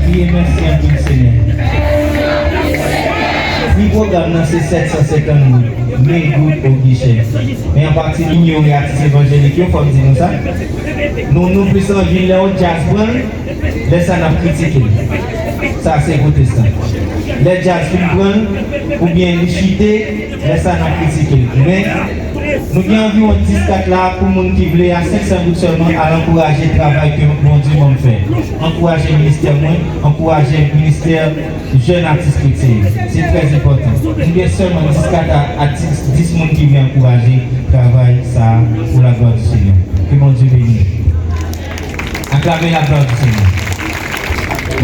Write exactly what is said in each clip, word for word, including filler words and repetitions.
Kriye mèsi anpil, Senyè. Pri pwogram nan se sèt san senkant goud, men goud o gichè. Men apati Inyon e Atis Evanjelik yo, fò m di nou sa. Nou, nou plis anvi lè yon djaz pran l, lè sa n ap kritike l. Sa se pwotestan. Lè djaz fin pran l, oubyen li chite, lè sa n ap kritike l. Men, nou gen anviwon dis kat la pou moun ki vle a senk san goud sèlman al ankouraje travay ke Bondye ban m fè. Ankouraje ministè mwen, ankouraje ministè jèn atis kretyen yo. Se trè enpòtan. Nou gen sèlman dis kat a, a dis, dis moun ki vle ankouraje travay sa a pou laglwa di Senyè. Ke Bondye beni nou. Aklame laglwa di Senyè.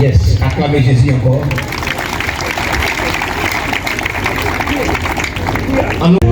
Yes, aklame Jezi ankò. Ann nou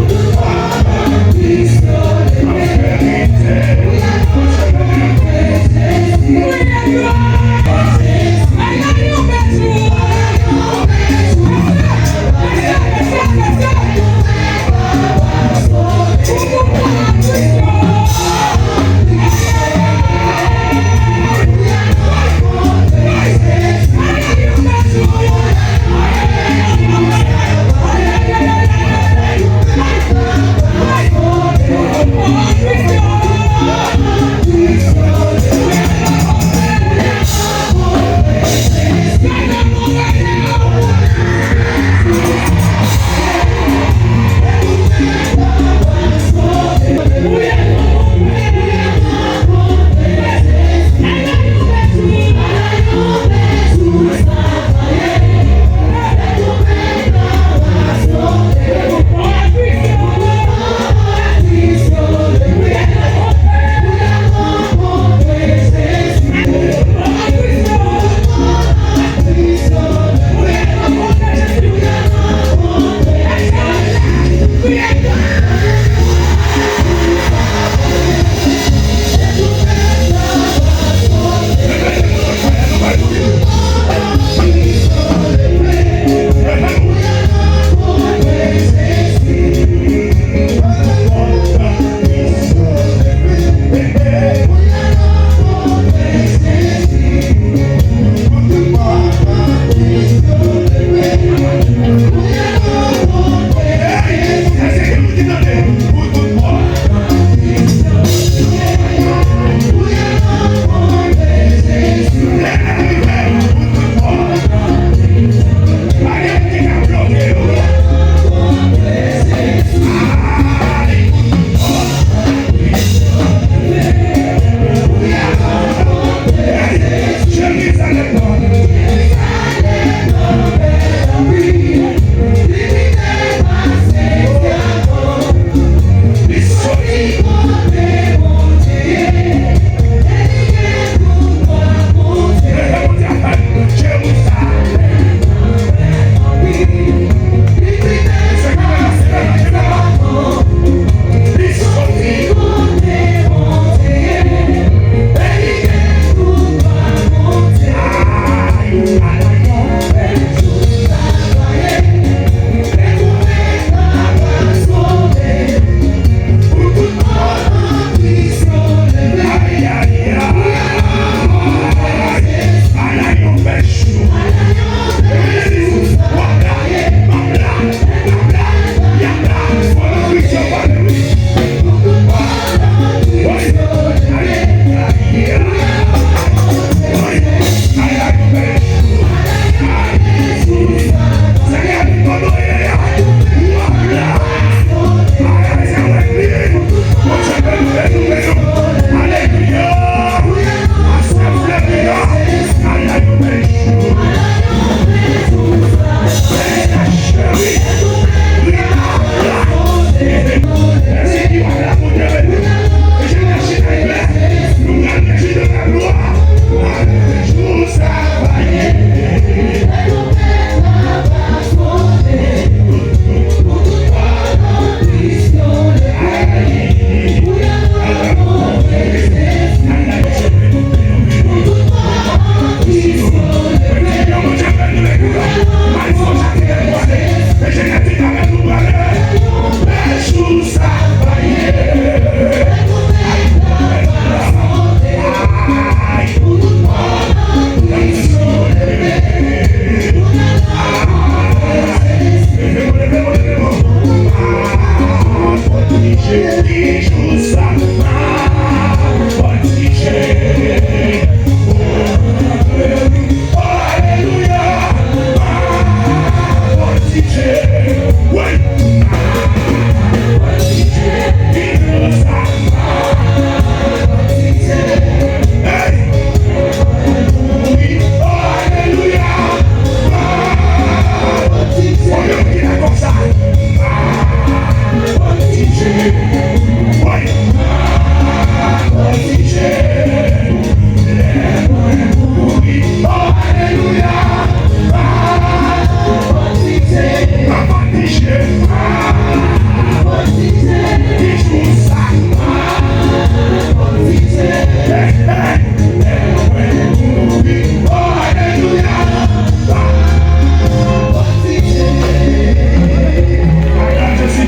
Aklame Jezi.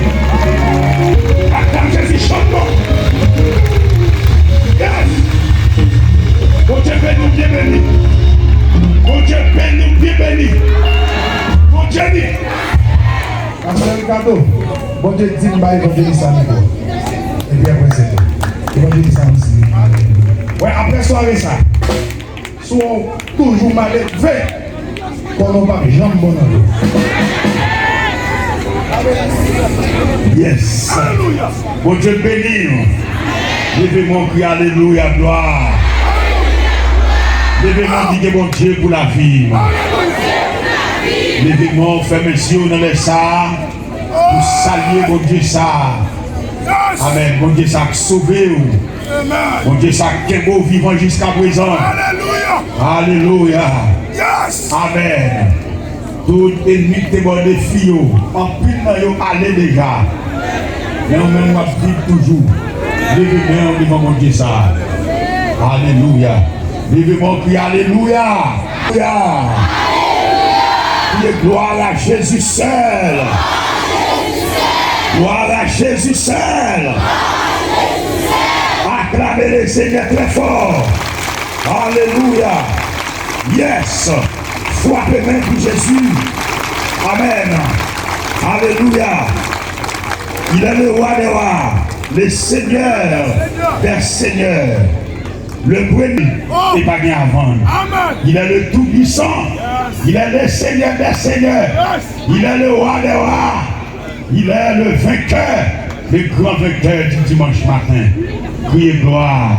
Aklame Jezi, chante non. Yes. Bondye beni w, byen beni. Bondye beni w, byen beni. Bondye ni. Pastè Ricardo, Bondye di m bay evanjelis sa mikwo. Epi apre se tou. Evanjelis sa osi. Wè, apre sware sa. Si w toujou malelve, konnen w p ap janm bon nan vi w. Yes. Bondye beni w. Leve men w, kriye alelouya, glwa. Leve men w, di gen Bondye pou lavi m. Leve men w, fèmen zye w nan lè sa a. Pou salye Bondye sa a. Amèn. Bondye sa a k sove w. Bondye sa a k kenbe w vivan jiskaprezan. Alelouya. Amèn. Tout ènmi k te ba w defi yo, anpil nan yo ale deja. Men ou menm w ap viv toujou. Leve men w devan Bondye sa a. Alelouya. Leve men w, kriye alelouya. Alelouya. Kriye gloire à Jésus seul. Gloire à Jésus seul. Aklame Lesenyè trè fò. Alelouya. Yes. Frape men pou Jezi. Amèn. Alelouya. Il est le roi des rois, le Seigneur des seigneurs. Le premier, e pa gen avan l. Il est le Tout-Puissant. Il est le Seigneur des seigneurs. Il est le roi des rois. Il est le vainqueur, le grand vainqueur du dimanche matin. Kriye gloire.